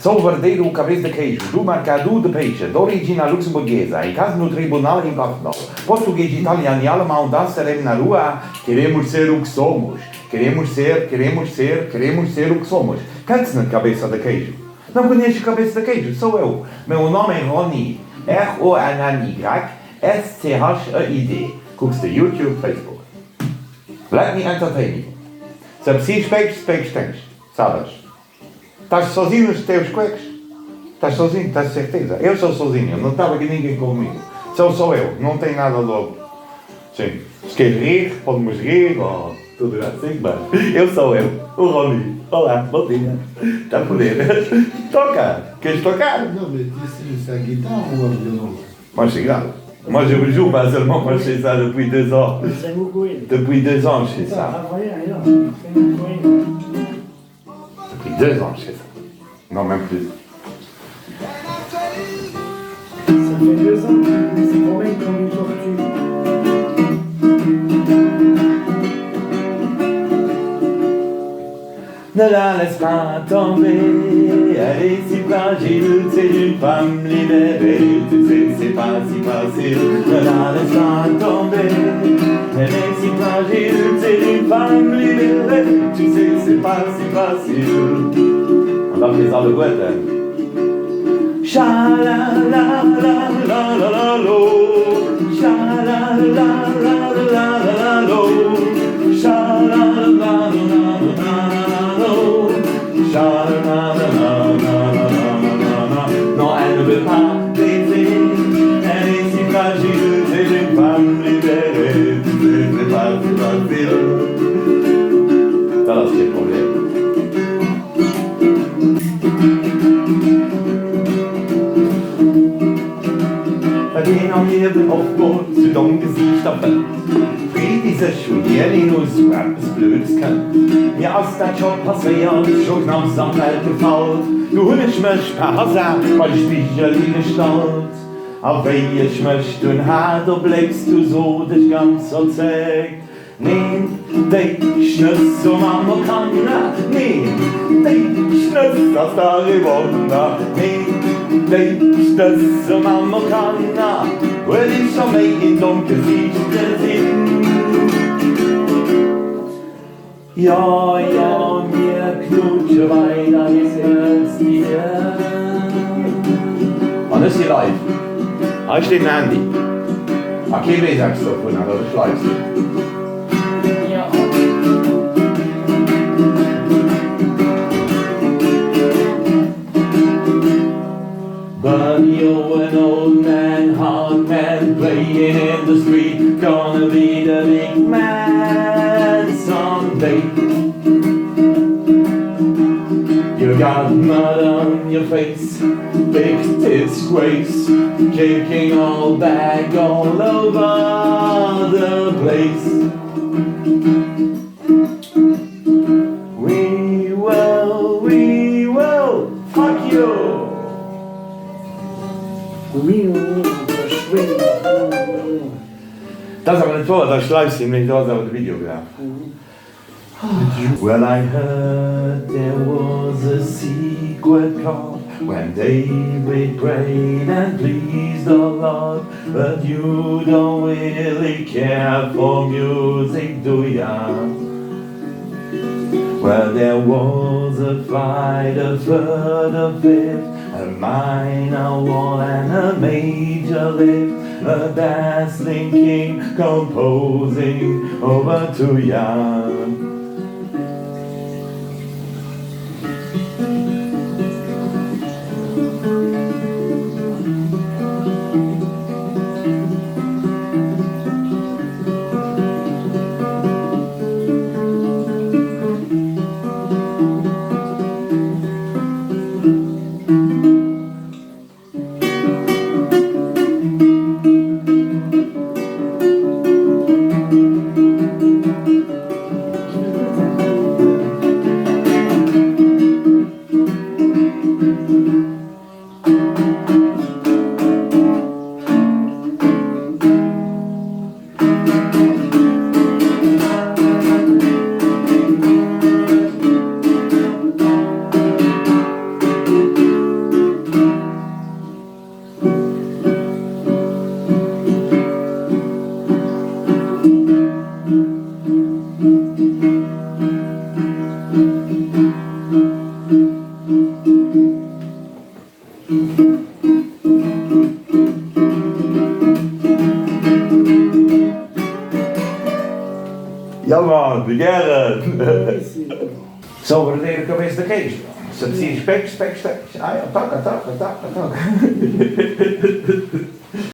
Sou verdeiro cabeça de queijo, do mercado de peixe, d'origina luxemburguesa, em casa no tribunal em Portugal. Português, italiano e alemão dançaremos na rua. Queremos ser o que somos. Queremos ser, queremos ser, queremos ser o que somos. Kennst net Cabeça de Queijo? Não conheces Cabeça de Queijo? Sou eu. Meu nome é Ronny, R-O-N-N-Y S-C-H-E-I-D. Kucks de YouTube, Facebook. Let me entertain you. Se é preciso peixe, peixe tens. Sabes? Estás sozinho nos teus cuecos? Estás sozinho, estás de certeza? Eu sou sozinho, não estava aqui ninguém comigo. Sou só eu, não tem nada logo. Sim, se queres rir, podemos rir, ou tudo assim, mas eu sou eu, o Rony. Olá, bom dia. Está a poder? Toca! Queres tocar? Non, mais tu sais, c'est la guitare ou un violon? Moi, c'est grave. Moi, je joue pas seulement, moi, je fais ça depuis deux ans. Depuis deux ans, je fais ça. Depuis deux ans, je fais ça. Non, même plus. Ça fait deux ans qu'il se promène comme une tortue. Ne la laisse pas tomber, elle est si fragile, c'est une femme libérée, tu sais, c'est pas si facile. Ne la laisse pas tomber, elle est si fragile, c'est une femme libérée, tu sais, c'est pas si facile. An da fir se alleguerten. Schalalalalalalo, schalalalalalalo, schalalalalalalo, schalalalalalala. Non, elle ne veut pas baiser, elle est si fragile, c'est une femme libérée, tu sais, c'est pas si facile. Dat ass kee Problem. Wat een am Liewen oftmol zu domm Gesiichter fënnt, freet ee sech, wouhier een u sou eppes Blödes kënnt. Mir ass dat scho passéiert, scho knapps am Welt gefalt, du hunn ech mech per Hasard bei de Spigel higestallt. A wéi ech mech dunn hat erbléckst, du sot ech ganz verzéckt, Neen, déi Schnëss um Amerikaner, neen, déi Schnëss ass dach ee Wonner. Neen, déi Schnëss um Amerikaner, huet ee scho méi een dommt Gesiicht gesinn. Jo, jo, mir knutsche weider Himmelsdier. An ech si live. Hei steet den Andy. A kee weess eppes dovunner, datt ech live sinn. But you're an old man, hard man, playing in the street, gonna be the big man someday. You got mud on your face, big disgrace, kicking all back all over the place. We will, we will fuck you! Dat ass awer net wouer, datt ech live sinn, mee do ass awer de Video gelaf. Well I heard there was a secret chord When David prayed and pleased the Lord But you don't really care for music, do ya? Well there was a fight, a third, a fifth A minor wall and a major lift A dazzling king composing over to ya. Ja man, gären! Sobre a cabeça de queijo. Se preciso, pega, pega, pega. Ai, toca, toca, toca, toca.